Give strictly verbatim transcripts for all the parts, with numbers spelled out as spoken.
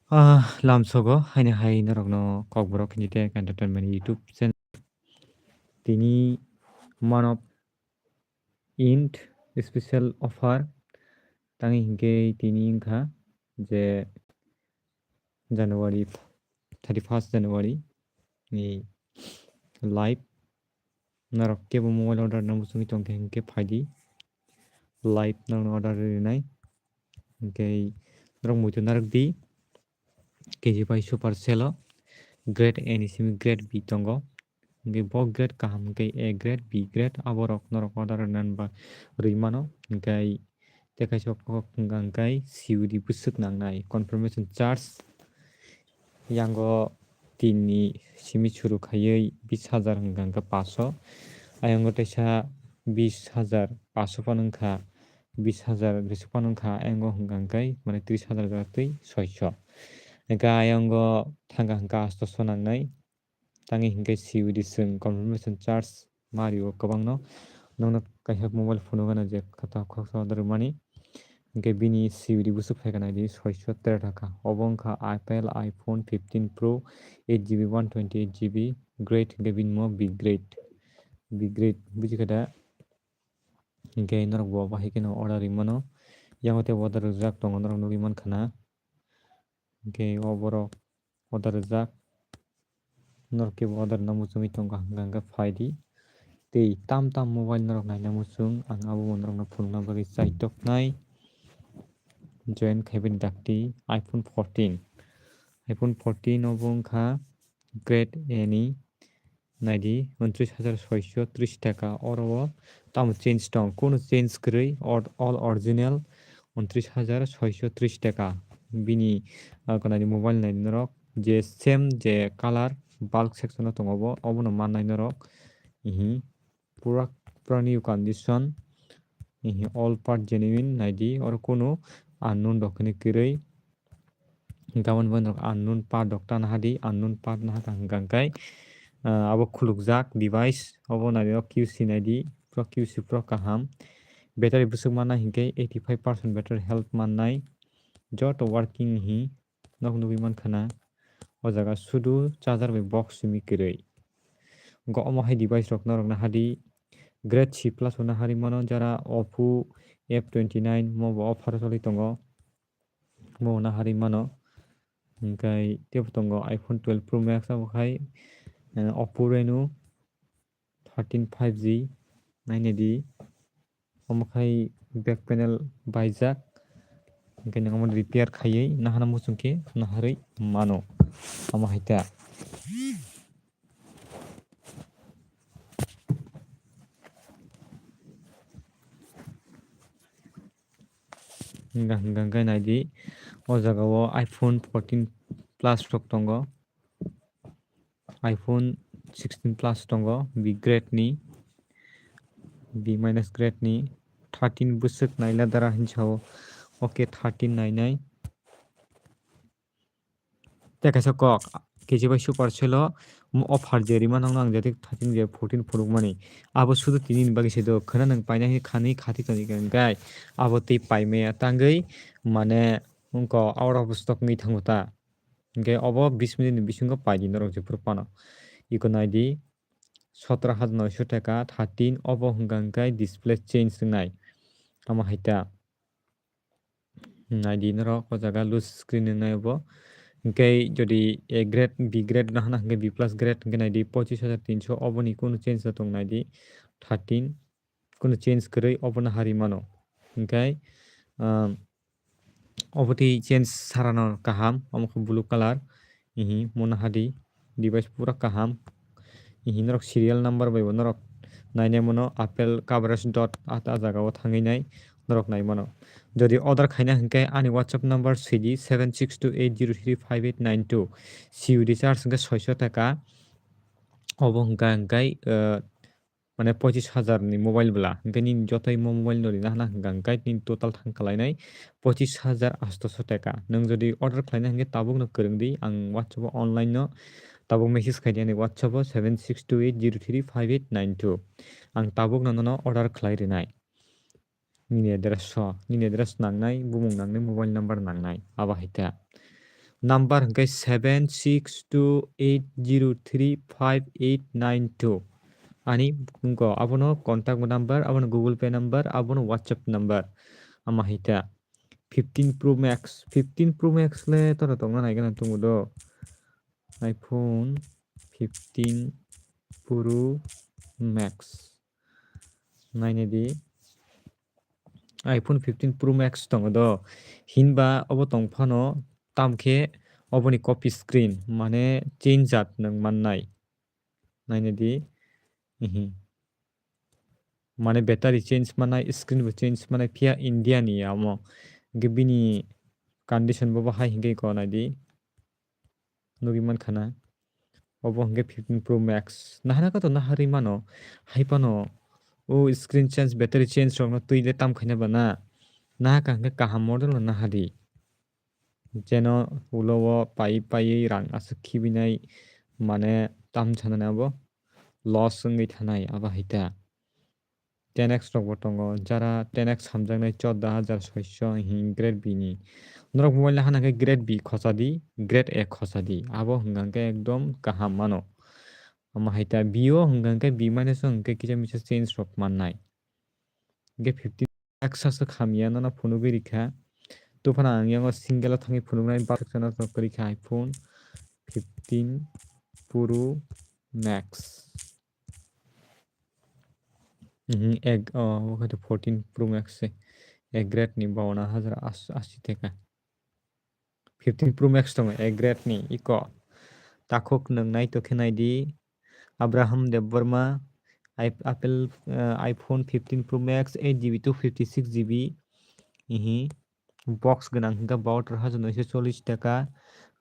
Ah, lamsogo, haini hai norokno Kokborok Hindi Tech Entertainment YouTube channel. Tini month of end special offer. Tangwi hinkhe tini wngkha je January, thirty-first January ni live. Norok kebo mobile order na muchungwi tongkhe hinkhe phaidi. Live norokno order rinai. Hinkhe norok muitu narwkdi. K G bai super sale o grade A ni simi grade B tongo. Hinkhe bo grade kaham hinkhe A grade, B grade aborok norok order rinani ba rwi mano. Hinkhe tei kaisa kok wngkha hinkhe C O D bwswk nangnai confirmation charge. Yango tin ni simi churu khaiwi bis hajar hwnka hwnkhe paso. Ayang o teisa bis hajar paso phano wngkha, bis hajar jesuk phano wngkha, ayang o hwnka hwnkhe mane tris hajar jaga twi soiso. Hwnkhe ayang o thangkha hwnkhe astoso nangnai. Tangwi hwnkhe C O D chwng confirmation charge ma rio kwbangno. Nokno kaisa mobile phone o gana je khata khoroksa order rwmani. Hwnkhe bini C O D bwswk phaikha naidi soiso tere taka. Obo wngkha Apple iPhone fifteen Pro, eight G B, one twenty eight G B, grade hwnkhe bini mo B grade. B grade bujikha da? Hwnkhe norok bo bahai kheno order rwmano. Yango tei order rwjak tongo norok nugwi mankha na. Hwnkhe o borok order rwjak. Norok kebo order rwna muchungwi tongkha hwnkha hwnkhe phaidi. Tei tam tam mobile norok naina muchung, ang abo bo norokno phunukna bagwi chaitoknai. Join khaibani dakti iPhone fourteen. iPhone fourteen obo wngkha grade A ni. Naidi, untris hajar soiso tris taka. Oro o tamo change tong? Kunu change kwrwi, or-, all original, untris hajar soiso tris taka. Bini, ah, gwnani mobile naidi norok, je same je colour, bulk section o tongo bo, obono mannai norok. Ihi, pura, pura new condition. Ihi, all part genuine naidi, oro kunu unknown rok hinwi kwrwi. Hwnkhe aboni bagwi norok unknown part rok tana hadi, unknown part nahakha hwnkha hwnkhe, ah, abo khulukjak device, obo naidi o Q C naidi, pura Q C pura kaham. Battery bwswk mannai hinkhe eighty five percent battery health mannai, joto working hi nok nugwi mankha na. O jaga sudu charger bai box simi kwrwi. Go omo hai device rok norok nahadi, grade C plus o naharwi mano, jara Oppo F twenty nine mo bo offer o choli tongo. Bo naharwi mano. Hwnkhe teibo tongo iPhone twelve Pro Max, abo khai, eh, Oppo Reno thirteen five G nainedi. Omo khai back panel baijak. Hwnkhe nwng omo repair khaiwi nahana muchung khe naharwi mano. Omo hai ta. Hwnkha hwnkha hwnkhe naidi, o jaga o iPhone fourteen Plus rok tongo, iPhone sixteen Plus tongo, B grade ni, B minus grade ni, thirteen bwswk naila dara hinwi sao, okay, thirteen nainai. Tei kaisa kok, K G bai super sale o, mo offer je rima nangno ang jati thirteen je fourteen phunukmani. Abo sudu tini ni bagwi se do, khwna nwng paina hwnwi khanwi khati toni hwnkhe, abo tei paimaya tangwi, mane, wngkha out of stock wngwi thango ta. Hwnkhe obo bis minute ni bisingo paidi norok jephuru phano. Iko naidi, sotro hajar noisho taka thirteen, obo hwnkha hwnkhe display change wngnai. Tamo hai ta. Naidi norok o jaga loose screen wngnai obo. Hwnkhe jodi A grade, B grade no hana hwnkhe B plus grade hwnkhe naidi pochis hajar tinsho, oboni kunu change no tong naidi thirteen, kunu change kwrwi obono hari mano. Hwnkhe, um, obo tei change sarano kaham, omo khe blue colour, ihi, mona hadi, device pura kaham. Ihi norok serial number bai bo norok nainai mano, apple coverage dot ah, ah jaga o thangwi nai norok nai mano. Jodi order khaina hwnkhe ani WhatsApp number sidi seven six two eight zero three five eight nine two, C O D charge hwnkhe soisho taka, obo hwnkha hwnkhe, eh, mane pochis hajar ni mobile bwla, hwnkhe nini jotoi mo mobile no rina hwnkha hwnkhe nini total thang khlainai pochis hajar astoso taka. Nwng jodi order khlaina hwnkhe tabuk no kwrwng di, ang WhatsApp o online no tabuk message khai di ani WhatsApp o seven six two eight zero three five eight nine two. Ang tabuk no nono order khlai rinai. Nini address o, nini address nangnai, bumung nangnai, mobile number nangnai, abo hai ta. Number hwnkhe seven six two eight zero three five eight nine two. Ani wngkha abono contact number, abono Google Pay number, abono WhatsApp number. Ama hai ta fifteen Pro Max, fifteen Pro Max le tora tongna nai gana tongo do. iPhone fifteen Pro Max. Naina di. iPhone fifteen Pro Max tongo do. Hinba obo tong phano tamkhe oboni copy screen, mane change jat nwng mannai. Naina di. Ihi. Mane battery change mannai, screen bo change mannai, phiya India ni amo. Hwnkhe bini condition bo bahai hwnkhe kok nai di. Nugwi mankha na. Obo hwnkhe fifteen Pro Max. Nahana khe to naharwi mano. Hai phano o screen change, battery change rokno twi le tam khaina ba na. Nahakha hwnkhe kaham model no nahardi. Jeno ulo o paiwi paiwi rang aswk khibinai mane tam sanani abo loss wngwi thanai abo hai ta. Ten X rok bo tongo, jara ten X hamjaknai chordo hajar soiso hing grade B ni. Norok mobile nahana khe grade B khosa di, grade A khosa di. Abo hwnkha khe ekdom kaham mano. Omo hai ta B o hwnkha khe B minus o hwnkhe kisa misa change rok mannai. Hwnkhe fifteen X aswk hamya nono phunugwi rikha. Tuphano ang yango single o thangwi phunuknai baksa no rikha iPhone fifteen Pro Max. Mhm, ek, oh, obo khe fourteen Pro Max se. Ek grade ni bawana hajar ashi taka. Fifteen Pro Max tongo, ek grade ni iko. Takhuk nwng nai tokhe nai di. Abraham Debbarma, i-, Apple, eh, iPhone fifteen Pro Max, eight G B, two fifty six G B. Ihi. Box gwnang hwnkhe bahatter hajar noisho chollish taka.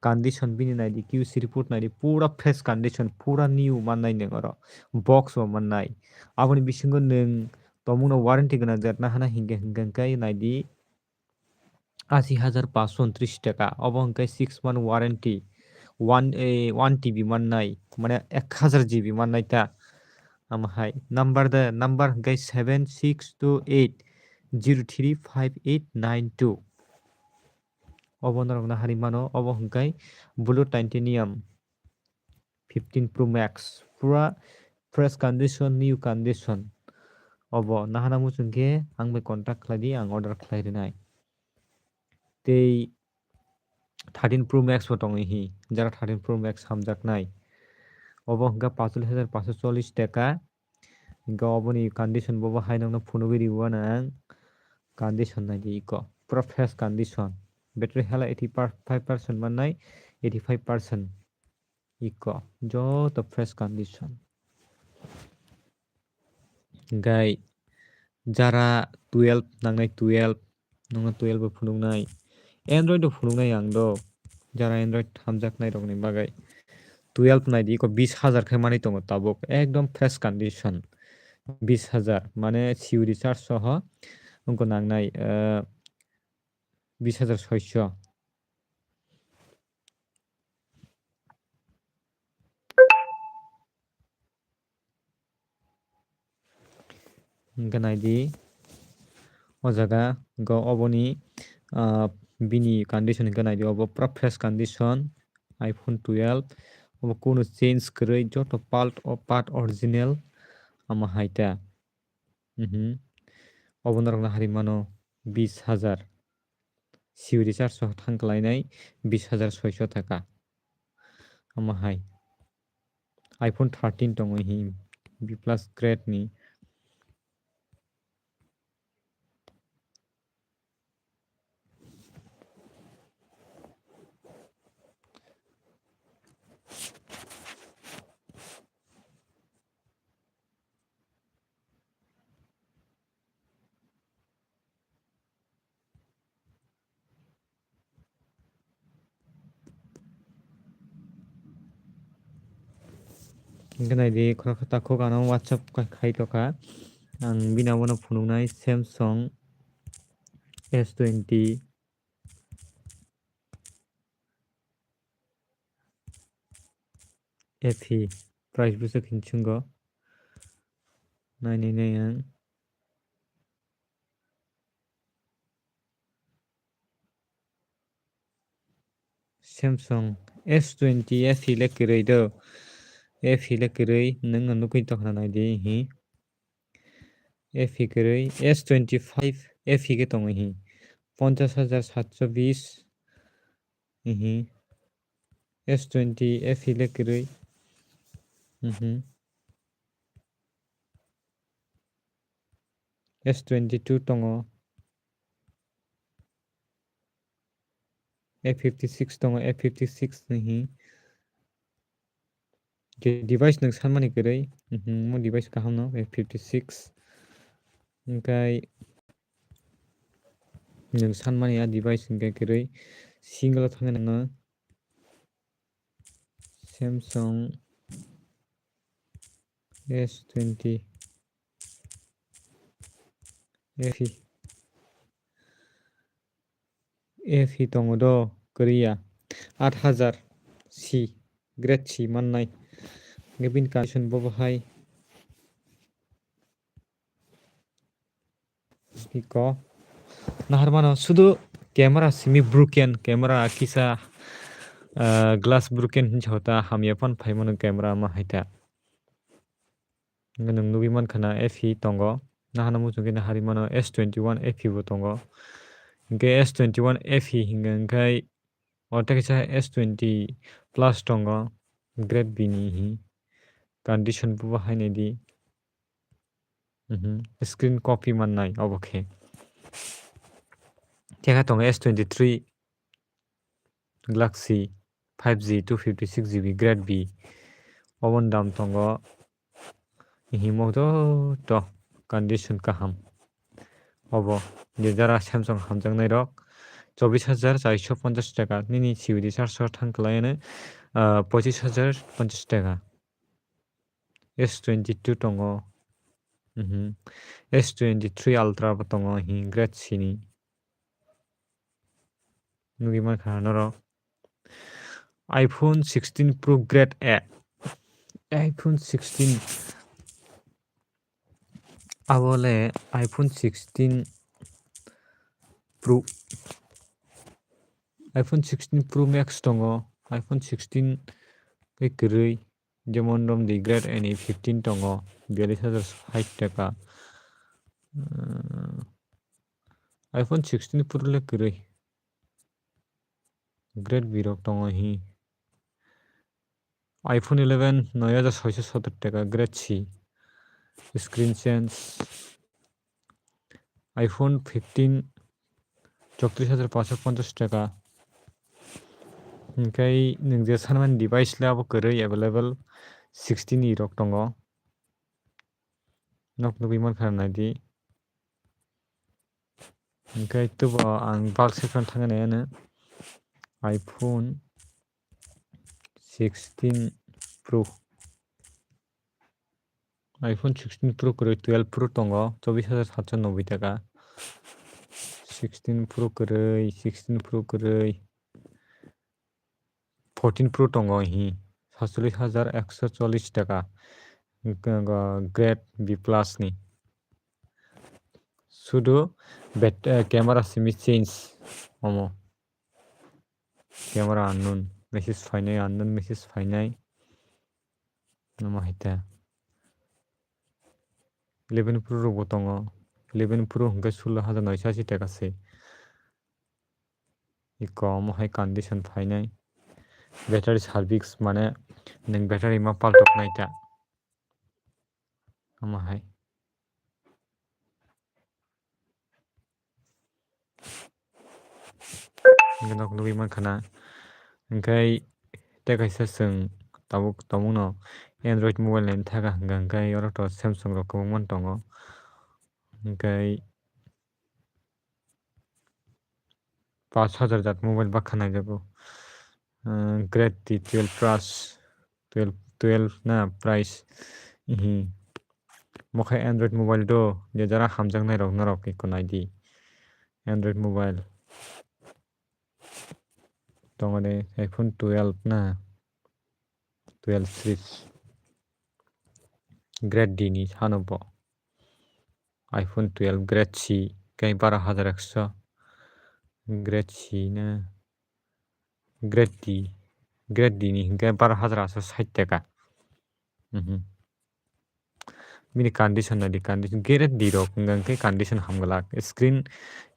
Condition bini naidi, Q C report naidi, pura fresh condition, pura new mannai nwng oro. Box bo mannai. Aboni bisingo nwng tongmungno warranty gwnang jat nahana hingkhe hingkhe naidi ashi hajar paanso untris taka. Obo hingkhe six month warranty. One, eh, one T B mannai, mane ek hajar G B mannai ta. Omo hai number de, number hwnkhe seven six two eight zero three five eight nine two. Obo norok nahari mano, obo hwnkhe Blue Titanium fifteen Pro Max, pura fresh condition, new condition. Obo nahana muchung khe ang bai contact khlai di, ang order khlai rwnai. Tei thirteen Pro Max bo tongwi hi, jara thirteen Pro Max hamjaknai. Obo hwnkha pacholish hajar paanso chollish taka. Hwnkha oboni condition bobo hai nokno phunugwi riwi uanw ang. Condition naidi iko. Pura fresh condition. Battery health eighty five percent mannai, eighty five percent. Iko. Joto fresh condition. Hwnkhe jara twelve nangnai, twelve, nokno twelve bo phunuknai. Android bo phunuknai ang do. Jara Android hamjaknai rokni bagwi. Twelve naidi iko bis hajar khe manwi tongo tabuk. Ekdom fresh condition. Bis hajar. Mane siu recharge soho wngkha nangnai, eh, bis hajar soiso. Hwnkhe naidi, o jaga hwnkhe oboni, ah, bini condition hwnkhe naidi, obo pura fresh condition, iPhone twelve, obo kunu change kwrwi, joto part o, part original, omo hai ta. Mhm. Obo norokno hari mano bis hajar. Siu recharge soho thang khlainai bis hajar soiso taka. Omo hai. iPhone thirteen tongo hi B plus grade ni. Hwnkhe naidi, khoroksa takhuk ano WhatsApp khai, khai tokha. Ang bini abono phunuknai Samsung S twenty F E. Price bwswk hinchungo. Nainai nai ang. Samsung S twenty F E le kwrwi do. F E le kwrwi, nwng no nugwi tongkha naidi hi. F E kwrwi, S twenty five F E khe tongo hi. Ponchash hajar satso bis hi. S twenty F E le kwrwi. Mhm. S twenty two tongo. F fifty six tongo, F fifty six ni hi. Je device nwng sanmani kwrwi, mhm, mo device kaham no, F fifty six. Hwnkhe nwng sanmani a device hwnkhe kwrwi single o thangwi nangno Samsung S twenty F E. F E tongo do, kwrwi ya. Aat hajar C, grade C mannai. Hwnkhe bini condition bobo hai. Iko. Nahar mano, sudu camera simi broken, camera kisa, ah, glass broken hinsa hota, hamya phone phaimano camera ma haita. Hwnkhe nwng nugwi mankha na F E tongo. Nahano muchungkhe nahari mano S twenty one F E bo tongo. Hwnkhe S twenty one F E hwnkhe, hwnkhe o tei kaisa S twenty plus tongo. Grade B ni hi. Condition bo bo hai naidi. Mhm. Screen copy mannai obo khe. Tei khe tongo S twenty three Galaxy five G two fifty six G B grade B. Oboni dam tongo. Himo to, to condition kaham. Obo je jara Samsung hamjaknai rok chobis hajar charso ponchash taka, nini C O D charge thang khlai ano, ah, pochis hajar ponchash taka. S twenty two tongo. Mhm. S twenty three Ultra bo tongo, hi grade C ni. Nugwi mankha norok. iPhone sixteen Pro Grade A. iPhone sixteen. Abo le iPhone sixteen Pro. iPhone sixteen Pro Max tongo. iPhone sixteen khe kwrwi. Jemon romdi Grade A ni fifteen tongo, biyalish hajar sait taka. Umm, iPhone sixteen Pro le kwrwi. Grade B rok tongo hi. iPhone eleven noi hajar soiso sotor taka, Grade C. Screen change. iPhone fifteen chowtris hajar panchsho ponchash taka. Hwnkhe nwng je sanmani device le abo kwrwi available sixteen E rok tongo. Nok nugwi mankha naidi. Hwnkhe tubo ang bulk section thangwi nai ano iPhone sixteen Pro. iPhone sixteen Pro kwrwi, twelve Pro tongo, chobis hajar satso noboi taka. Sixteen Pro kwrwi, sixteen Pro kwrwi. Fourteen Pro tongo hi, satchollis hajar ekso chollis taka. G-, g-, Grade B plus ni. Sudu bet-, eh, camera simi change omo. Camera unknown, message phainai, unknown message phainai. Omo hai ta. Eleven Pro rok bo tongo. Eleven Pro hwnkhe sullo hajar noisho ashi taka se. Iko omo hai condition phainai. Battery service mane nwng battery ma paltok nai ta. Omo hai. Hwnkhe nok nugwi mankha na. Hwnkhe tei kaisa chwng tabuk, tabukno Android mobile naini thaka hwnkha, hwnkhe oro to Samsung rok kwbangma tongo. Hwnkhe pash hajar jat mobile bakha naijago. Ah, Grade T twelve plus, twelve, twelve na price. Ihi. Mo khe Android mobile do, je jara hamjaknai rok norok eko naidi. Android mobile. Tongo de iPhone twelve na. Twelve series. Grade D ni sano bo. iPhone twelve Grade C khe baro hajar ekso. Grade C na. Grade D, grade D ni hwnkhe baro hajar aatso sait taka. Mhm. Bini condition nadi, condition, grade D rok hwnkha hwnkhe condition hamglak. Screen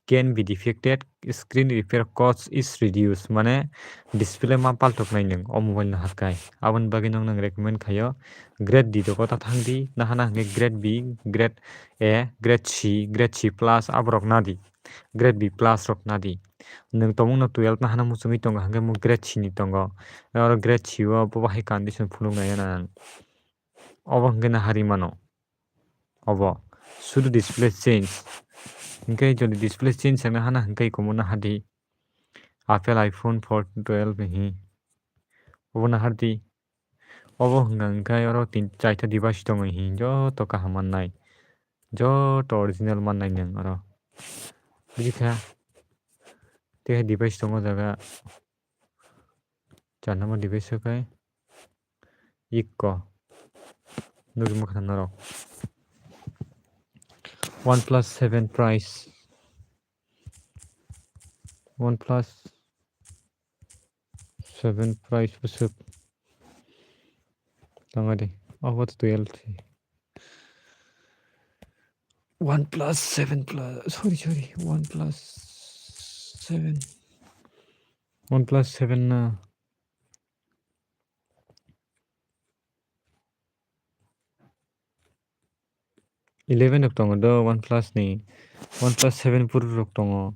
can be defected, screen repair cost is reduced, mane display ma paltoknai nwng o mobile no hakai. Aboni bagwi nwng, nwng recommend khaio grade D rok o ta thangdi, nahana hwnkhe grade B, grade A, grade C, grade C plus aborok nadi, grade B plus rok nadi. Nwng tongmungno twelve nahana muchungwi tongo, hwnkhe mo grade C ni tongo. Oro grade C o bo bahai condition phunuknai nang. Obo hwnkhe nahari mano. Obo sudu display change. Hwnkhe jodi display change wngna hana hwnkhe ikomo nahadi. Apple iPhone four twelve ni hi. Obo nahardi. Obo hwnkha hwnkhe oro tin chaita device tongo hi, joto kaham mannai. Joto original mannai nwng oro. Bujikha. Tei device tongo jaga. Char number device o khe ikko. Nugwi mankha norok. OnePlus seven price. OnePlus seven price bwswk. Tangadi. Obo to twelve. OnePlus seven plus, sorry, sorry, OnePlus seven. OnePlus seven na. Eleven rok tongo do OnePlus ni. OnePlus seven Pro rok tongo.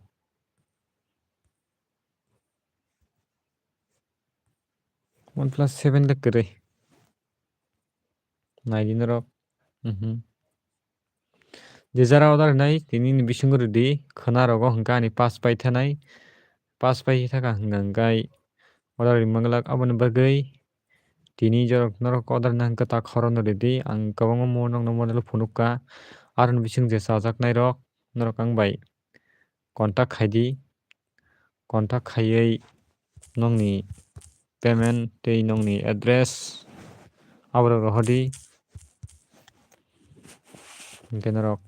OnePlus seven le kwrwi. Naidi norok. Mhm. Je jara order rinai, tini ni bisingo rwdi, khwna rogo hwnkha ani pass pai thanai. Pass pai thaka hwnkha hwnkhe order rimang glak. Aboni bagwi tini jorok norok order na hwnkha ta khorokno rwdi. Ang kwbangma mo-, nokno model phunukha. Aroni bising je chajaknai rok, norok ang bai contact khaidi. Contact khaiwi nokni payment tei nokni address aborok rohordi. Hwnkhe norok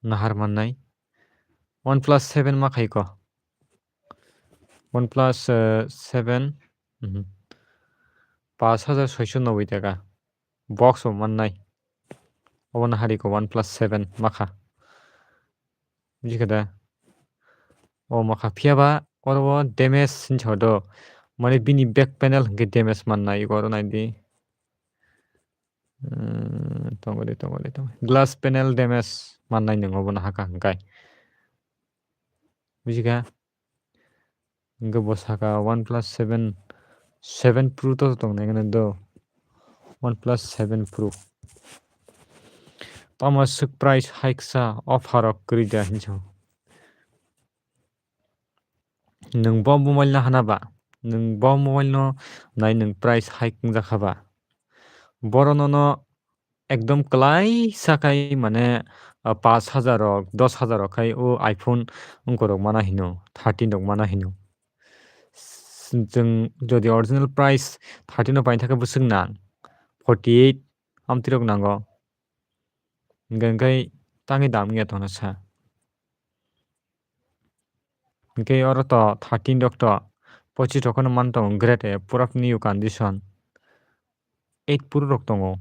nahar mannai. OnePlus seven ma khaiko. OnePlus, eh, seven, mhm. Pash hajar soiso noboi taka. Box bo mannai. Obo no hariko OnePlus seven makha. Bujikha da? O makha. Phiya ba oro o damage hinwi sao do. Mane bini back panel hwnkhe damage mannai. Oro naidi. Umm, tongo de, tongo de, tongo de. Glass panel damage mannai nwng obo no hakha hwnkhe. Bujikha? Hwnkhe bo saka OnePlus seven, seven Pro to tongnai hwnkhe do. OnePlus seven Pro. Tamo swk price hike sa, offer rok kwrwi da hinwi sao. Nwng bo mobile no hana ba, nwng bo mobile no nai nwng price hike wngjakha ba. Boro nono ekdom kwlai sa khai mane, ah, pash hajar rok, dos hajar rok khai o iPhone wngkorok mana hino, thirteen rok mana hino. S-, chwng jodi original price thirteen no paina thangkhe bwswk nang, forty eight amtwi rok nango. Hwnkhe, hwnkhe tangwi dam wngya tongna sa. Hwnkhe oro to thirteen rok to pochis rok no man tongo, grade A, pura new condition. Eight Pro rok tongo.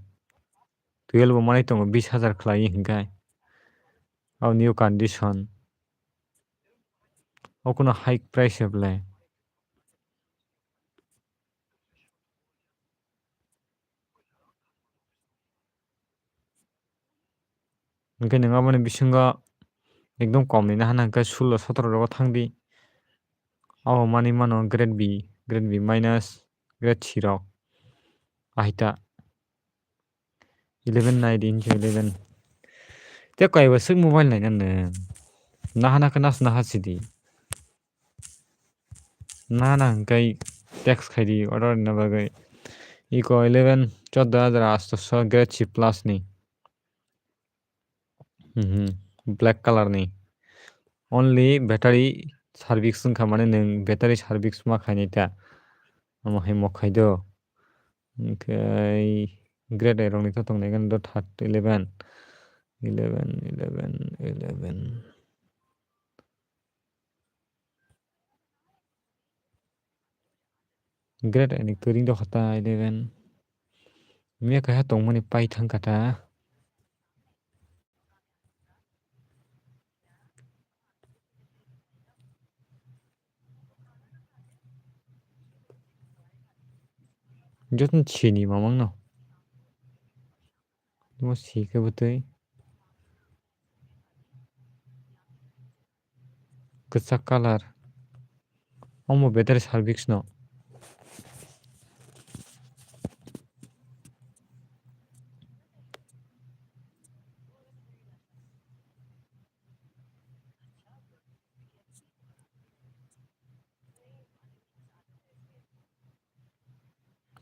Twelve bo manwi tongo, bis hajar khlaiwi hwnkhe. O new condition. O kuno high price se belai. Hwnkhe nwng aboni bisingo ekdom kom ni nahana hwnkhe sulo sotoro rogo thangdi. Abo manwi mano grade B, grade B minus, grade C rok. Ahita. Eleven nai di hinwi eleven. Tei kaibo swk mobile naina nwng. Nahana khe nas naha sidi. Nahana hwnkhe text khaidi order rwna bagwi. Iko eleven, choddo hajar aatso grade C plus ni. Mhm. Black color ni. Only battery service wngkha, mane nwng battery service ma khainai ta. Omo hai mo khai do. Hwnkhe grade A rok ni to tongnai khe do third, eleven, eleven, eleven, eleven. Great ani kwrwi dokhata eleven. Miya kaisa tongmani pai thangkha ta. Jotono sini mamang no. Mo si khe bwtwi. Kwchak colour. Omo battery service no.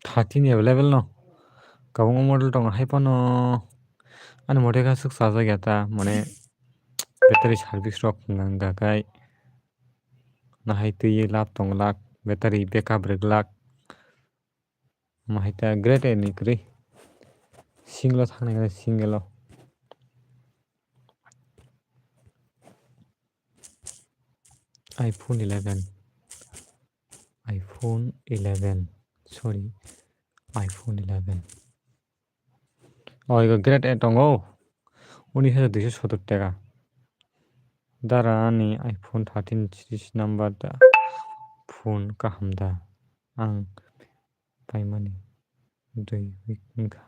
Thirteen available no. Kwbangma model tongo, hai phano ani mote khe aswk chajak ya ta, mane battery service rok wngkha kai. Nahai twi lab tong lak, battery backup rwk lak. Omo hai ta great ani kwrwi. Single o thang nai single o. iPhone eleven. iPhone eleven. Sorry. iPhone eleven. Oh, ego great A tongo. Unis hajar duiso sotor taka. Dara ani iPhone thirteen series number da. Phone kaham da. Ang paimani dui week wngkha.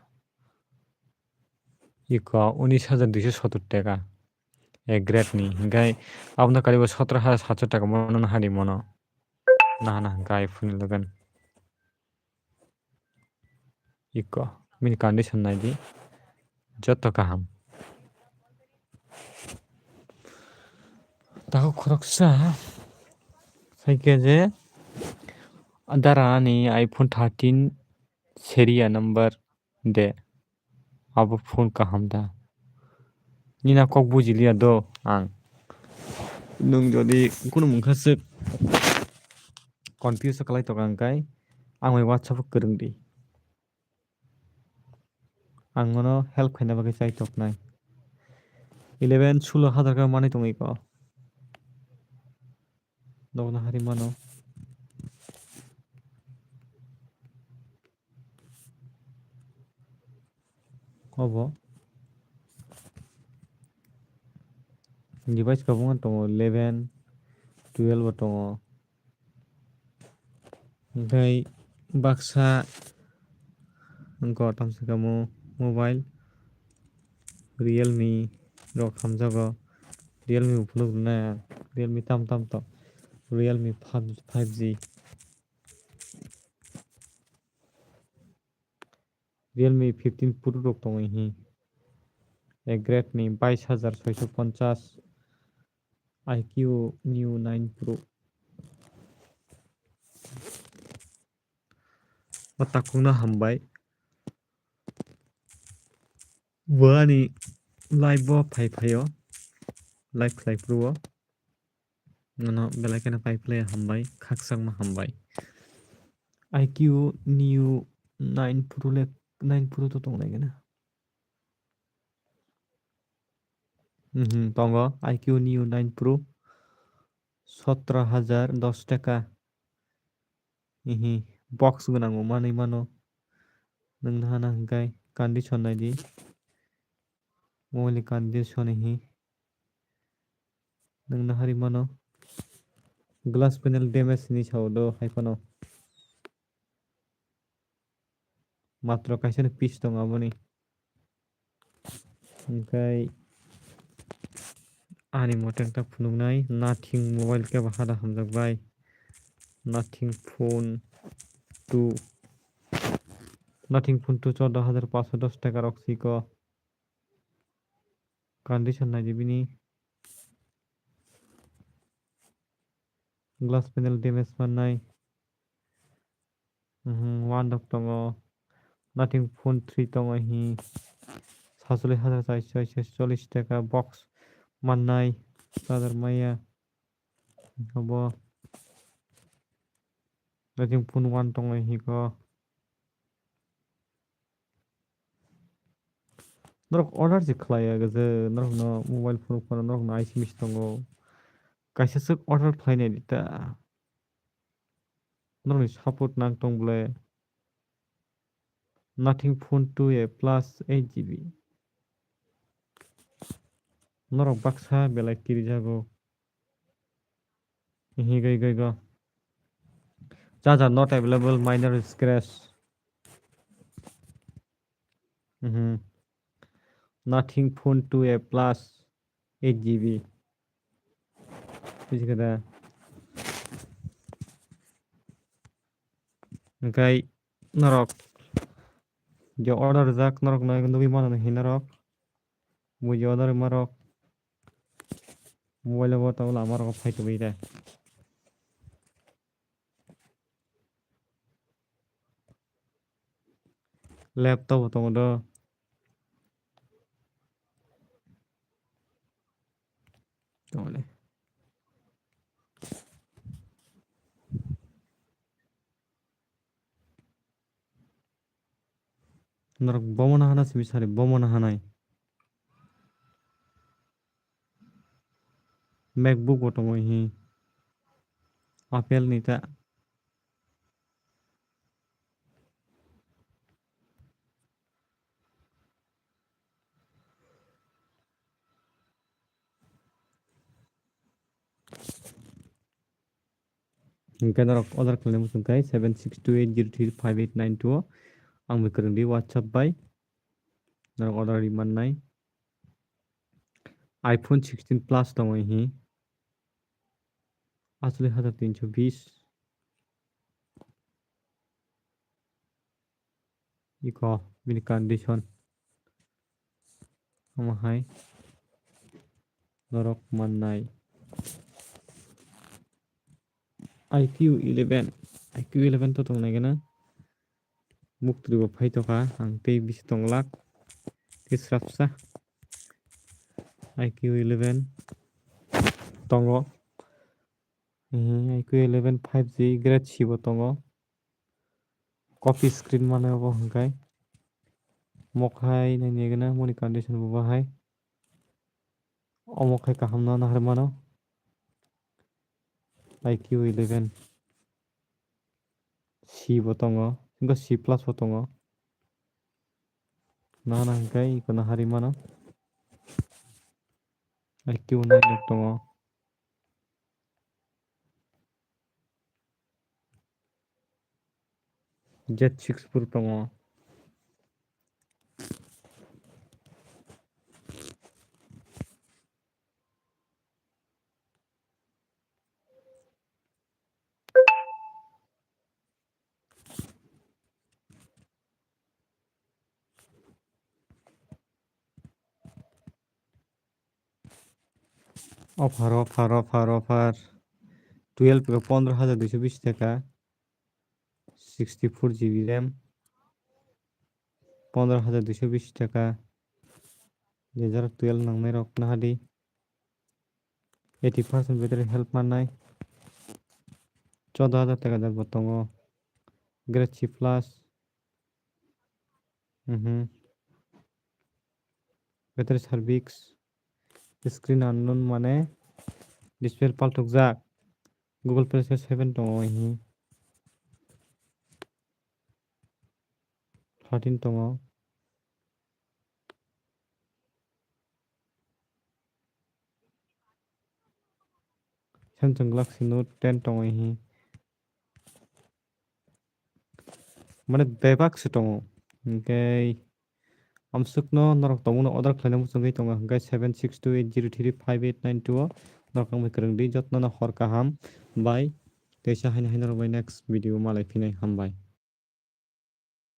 Iko unis hajar duiso sotor taka. A grade ni. Hinkhe abono karibo sotro hajar satso taka mono no hari mono. Naha naha hinkhe iPhone eleven. Iko. Bini condition naidi. Joto kaham. Tako khoroksa. Saikhe je. Dara ani iPhone thirteen seria number de. Abo phone kaham da. Nina kok bujiliya do ang. Nwng jodi kunu mungkha swk confuse khlai tongo ang kai, ang bai WhatsApp o kwrwng di. Ang nono help khaina bagwi chai toknai. Eleven sulo hajar khe manwi tongwi ko. Nokna hari mano. Obo. Device kwbangma tongo, eleven, twelve bo tongo. Hwnkhe baksa wngkha tamsa kamo mobile, Realme rok hamjago. Realme bo phunuk rwnai ang, Realme tam tam tong, Realme five G. Realme fifteen Pro rok tongo hi. A grade ni bais hajar soiso ponchas, I Q Neo nine Pro. O takungno hambai. Bo ani live bo phai phaio. Live khlai phuru o. Nono belai kheno pai phlai hambai, khakchangma hambai. I Q Neo nine Pro le, nine Pro to tongnai gana. Mhm, tongo I Q Neo nine Pro. Sotro hajar dos taka. Ihi, box gwnang bo manwi mano. Nwng naha na hwnkhe condition naidi. Mobile ni condition ihi. Nwng naharwi mano. Glass panel damage hinwi sao do hai phano. Matro kaisa ni piece tongo aboni. Hwnkhe ani mote wngkha phunuknai Nothing mobile kebo hada hamjakbai. Nothing phone two. Nothing phone two chordo hajar paanch sho dos taka rok siko. Condition naidi bini. Glass panel damage mannai. Mhm, one dok tongo. Nothing phone three tongo hi. Sasoloi hajar chaiso chollish taka box mannai. Charger maya. Abo. Nothing phone one tongo hi ko. Norok order se khlai ya, je norok no mobile phone phano norok no I C misi tongo. Kaisa swk order khlai nai di ta. Norokni support nang tong bole. Nothing Phone two A plus eight G B. Norok baksa belai kirijago. Hihi gai gai go. Charger not available, minor scratch. Mhm. Nothing Phone two A plus eight G B. Buji khe da? Hwnkhe norok je order rijak norok no nugwi mano hinwi norok. Bo je order rwma rok mobile o bo tabuk lama rok phai tongwi de. Laptop bo tongo do. Tongole. Norok bomo no hana simi sari, bomo no hanai. MacBook bo tongo hi. Apple ni ta. Hwnkhe norok order khlaina muchung khe seven six two eight zero three five eight nine two o ang bai kwrwng di WhatsApp bai norok order ri mannai. iPhone sixteen Plus tongo hi. Acholish hajar tinso bish. Iko bini condition. Omo hai norok mannai. I Q eleven, I Q eleven to tongnai gana. Muktwi bo phai tokha, ang tei bisi tonglak. Tei srapsa. I Q eleven tongo. Mhm, I Q eleven five G grade C bo tongo. Copy screen mane obo hwnkhe. Mokhai nainai gana moni condition bo bahai. Omo khai kaham no nahar mano. I Q eleven C bo tongo, wngkha C plus bo tongo. Nahana hwnkhe iko nahari mano. I Q nine rok tongo. Z six Pro tongo. Offer, offer, offer, offer. Twelve ko pondro hajar duiso bish taka. Sixty four G B RAM. Pondro hajar duiso bish taka. Duihajar twelve nangnai rok nahadi. Eighty percent battery health mannai. Choudo hajar taka jak bo tongo. Grade C plus. Mhm. Battery service. Screen unknown mane display palthokjak. Google Play Store seven tongo hi. Thirteen tongo. Samsung Galaxy Note ten tongo hi. Mane bebak se tongo. Hwnkhe amsukno norok tongmano order khlaina muchungwi tongo hwnkhe seven six two eight zero three five eight nine two o norok wngwi kwrwngdi jotnono hor kaham bai teisa haino haino rok bai next video malai phinai hambai.